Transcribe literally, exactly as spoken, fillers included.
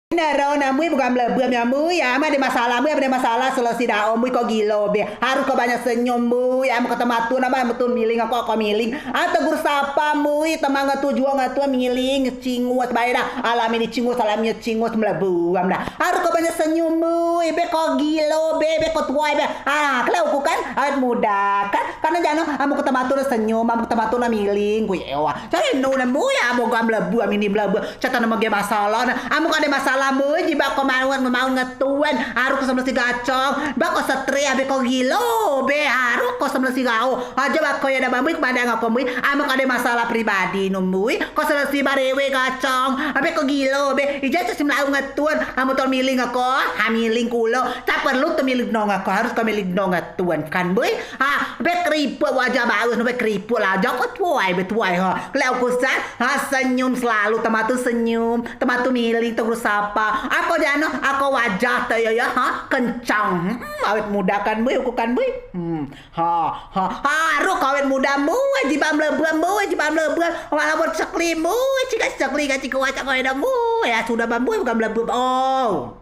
Nero na mui bukan melebem ya mui, ya amen ade masalah mui, amen ade masalah selesai dau mui, ko gilo be. Harus ko banyak senyum mui, amen ko tematu nama amen tun miling, ko ko miling. Atau guru sapa mui, temang ngetu juang ngetu miling, cingus bae dah. Alami ni cingus, alami cingus, melebem dah. Harus ko banyak senyum mui, be ko gilo be, be ko tuai be. Ah, kalau aku kan awet muda kan, karena jano amen ko tematu na senyum, amen ko tematu na miling, ku ewa. Cari nu na mui, amen ko melebem ini melebem. Cata nama ge masalah na. Amen ko ade masalah mui, jibeak ko mau mau ngetun. Harus ko semlesi gacong. Bak ko stres, abe ko gilo be. Harus ko semlesi gau. Aja bak ko ya da bambui, ko mandang aku mui. Amen ko ade masalah pribadi nu mui, ko semlesi barewe gacong. Abe ko gilo be. Ijai tu si melau ngetun. Amen tun miling aku, ha miling kulo. Tak perlu tun miling nong aku. Harus ko miling nong ngetun kan mui. Ha, be keriput wajah bagus nu, be keriput lah. Aja ko tuai be tuai ha. Kalau aku sah, ha, senyum selalu, tematu senyum, tematu miling, tematu sapa. Ako jano, ako wajah te yo ya, ha, kencang. Hmm, awet muda kan bui, uku kan bui. Hmm, ha, ha, ha, harus ko awet muda mui, jibeak melebem mui, jibeak melebem. Malah buat sekli mui, cika sekli ka cika wajah ko eda mui. Ya sudah bambui bukan melebem. Oh.